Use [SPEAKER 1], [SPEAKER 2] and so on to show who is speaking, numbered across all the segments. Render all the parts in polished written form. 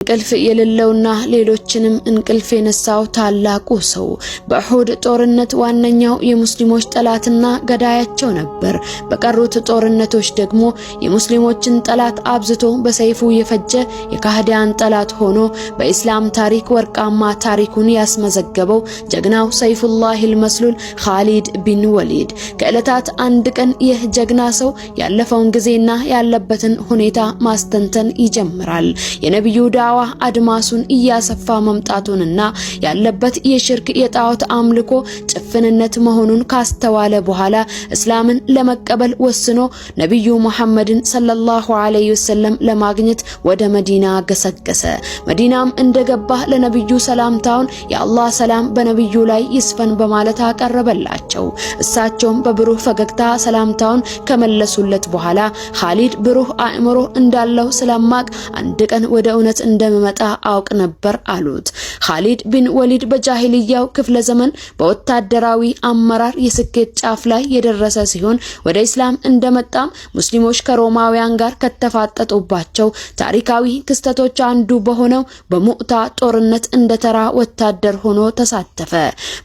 [SPEAKER 1] እንቅልፍ የሌለውና ሌሎችንም እንቅልፍ የነሳው ታላቁ ሰው በኡሁድ ጦርነት ዋነኛው የሙስሊሞች ጠላትና ገዳያቸው ነበር። በቀሩት ጦርነቶች ደግሞ የሙስሊሞችን ጠላት አብዝቶ በሰይፉ የፈጀ የካህዲያን ጠላት ሆኖ በኢስላም ታሪክ ወርቃማ ታሪኩን ያስመዘገበው ጀግናው ሰይፉላሂል መስሉል ኻሊድ ቢን ወሊድ። ከዕለታት አንድ ቀን ይህ ጀግና ሰው ያለፈውን ጊዜና ያለበትን ሁኔታ ማስተንተን ይጀምራል። የነቢዩ ዳዋ አድማሱን እያሰፋ መምጣቱንና ያለበት የሽርክ የጣዖት አምልኮ ጭፍንነት መሆኑን ካስተዋለ በኋላ እስላምን ለመቀበል ወስኖ ነቢዩ ሙሐመድን ሰለላሁ ዐለይሂ ወሰለም ለማግኘት ወደ መዲና ገሰገሰ። መዲናም እንደገባ ለነቢዩ ሰላምታውን የአላህ ሰላም በነቢዩ ላይ ይስፈን በማለት አቀረበላቸው። እሳቸውም በብሩህ ፈገግታ ሰላምታውን ከመለሱለት በኋላ ኻሊድ ብሩህ አእምሮ እንዳለው ስለማቅ አንድ ቀን ወደ እውነት እንደምመጣ አውቅ ነበር አሉት። ኻሊድ ቢን ወሊድ በጃሂልያው ክፍለ ዘመን በወታደራዊ አመራር የስኬት ጫፍ ላይ የደረሰ ሲሆን፣ ወደ ኢስላም እንደመጣም ሙስሊሞች ከሮማውያን ጋር ከተፋጠጡባቸው ታሪካዊ ክስተቶች አንዱ በሆነው በሙዕታ ጦርነት እንደ ተራ ወታደር ሆኖ ተሳተፈ።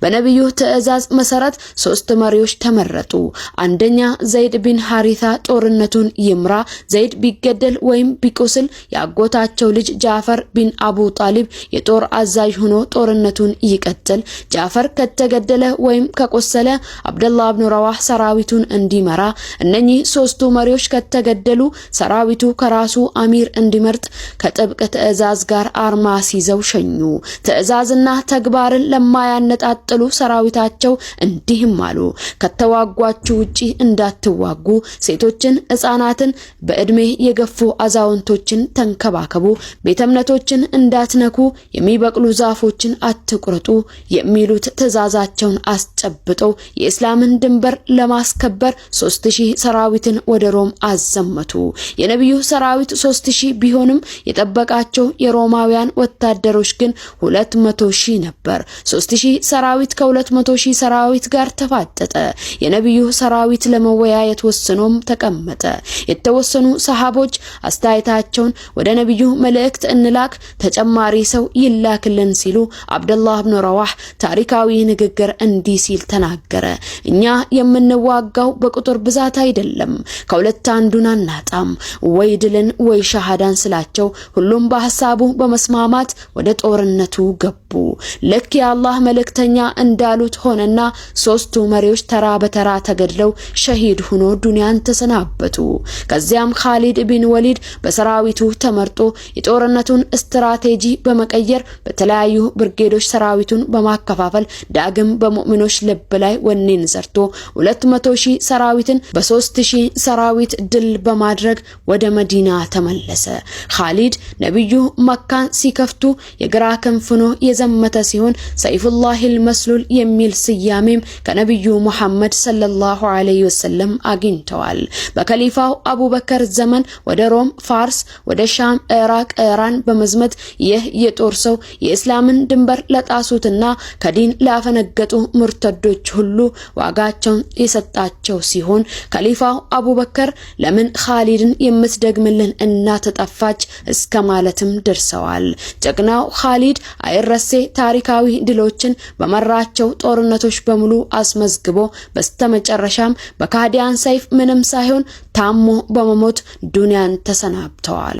[SPEAKER 1] በነቢዩ ትዕዛዝ መሰረት ሶስት መሪዎች ተመረጡ። አንደኛ፣ ዘይድ ቢን ሐሪታ ጦርነቱን ይምራ። ዘይድ ቢገደል ወይም ቢቆስል የአጎታቸው ልጅ ጃፈር ቢን አቡ ጣሊብ የጦር አዛዥ ሆኖ ጦርነቱን ይቀጥል። ጃፈር ከተገደለ ወይም ከቆሰለ አብደላህ ብኑ ረዋህ ሰራዊቱን እንዲመራ። እነኚህ ሶስቱ መሪዎች ከተገደሉ ሰራዊቱ ከራሱ አሚር እንዲመርጥ ከጥብቅ ትዕዛዝ ጋር አርማ ሲይዘው ሸኙ። ትዕዛዝና ተግባርን ለማያነጣጥሉ ሰራዊታቸው እንዲህም አሉ፦ ከተዋጓችሁ ውጪ እንዳትዋጉ፣ ሴቶችን፣ ሕፃናትን፣ በእድሜ የገፉ አዛውንቶችን ተንከባከቡ፣ ቤተ እምነቶችን እንዳትነኩ፣ የሚበቅሉ ዛፎችን አትቁረጡ የሚሉት ትዕዛዛቸውን አስጨብጠው የእስላምን ድንበር ለማስከበር 3000 ሰራዊትን ወደ ሮም አዘመቱ። የነቢዩ ሰራዊት 3000 ቢሆንም የጠበቃቸው የሮማውያን ወታደሮች ግን 200,000 ነበር። 3000 ሰራዊት ከ200,000 ሰራዊት ጋር ተፋጠጠ። የነቢዩ ሰራዊት ለመወያየት ወስኖም ተቀመጠ። የተወሰኑ ሰሃቦች አስተያየታቸውን ወደ ነቢዩ መልእክት እንላክ፣ ተጨማሪ ሰው ይላክልን ሲሉ አብደላህ ብኑ ረዋህ ታሪካዊ ንግግር እንዲህ ሲል ተናገረ። እኛ የምንዋጋው በቁጥር ብዛት አይደለም፣ ከሁለት አንዱን አናጣም፣ ወይ ድልን ወይ ሻሃዳን ስላቸው ሁሉም በሐሳቡ በመስማማት ወደ ጦርነቱ ገቡ። ልክ የአላህ መልእክተኛ እንዳሉት ሆነና ሶስቱ መሪዎች ተራ በተራ ተገድለው ሸሂድ ሆኖ ዱንያን ተሰናበቱ። ከዚያም ኻሊድ ቢን ወሊድ በሰራዊቱ ተመርጦ የጦርነቱን ስትራቴጂ በመቀየር በተለያዩ ብርጌዶች ሰራዊቱን በማከፋፈል ዳግም በሙእሚኖች ልብ ላይ ወኔን ዘርቶ 200,000 ሰራዊትን በ3000 ሰራዊት ድል በማድረግ ወደ መዲና ተመለሰ። ኻሊድ ነቢዩ መካን ሲከፍቱ የግራ ክንፍ ሆኖ የዘመተ ሲሆን ሰይፉላሂል መስሉል የሚል ስያሜም ከነቢዩ ሙሐመድ ሰለላሁ ዐለይሂ ወሰለም አግኝተዋል። በከሊፋው አቡበከር ዘመን ወደ ሮም፣ ፋርስ፣ ወደ ሻም፣ ኢራቅ፣ ኢራን በመዝመት ይህ የጦር ሰው የእስላምን ድንበር ለጣሱትና ከዲን ላፈነገጡ ሙርተዶች ሁሉ ዋጋቸውን የሰጣቸው ሲሆን ከሊፋው አቡበከር ለምን ኻሊድን የምትደግምልን እናት ጠፋች እስከ ማለትም ደርሰዋል። ጀግናው ኻሊድ አይረሴ ታሪካዊ ድሎችን በመራቸው ጦርነቶች በሙሉ አስመዝግቦ በስተመጨረሻም በካህዲያን ሰይፍ ምንም ሳይሆን ታሞ በመሞት ዱንያን ተሰናብተዋል።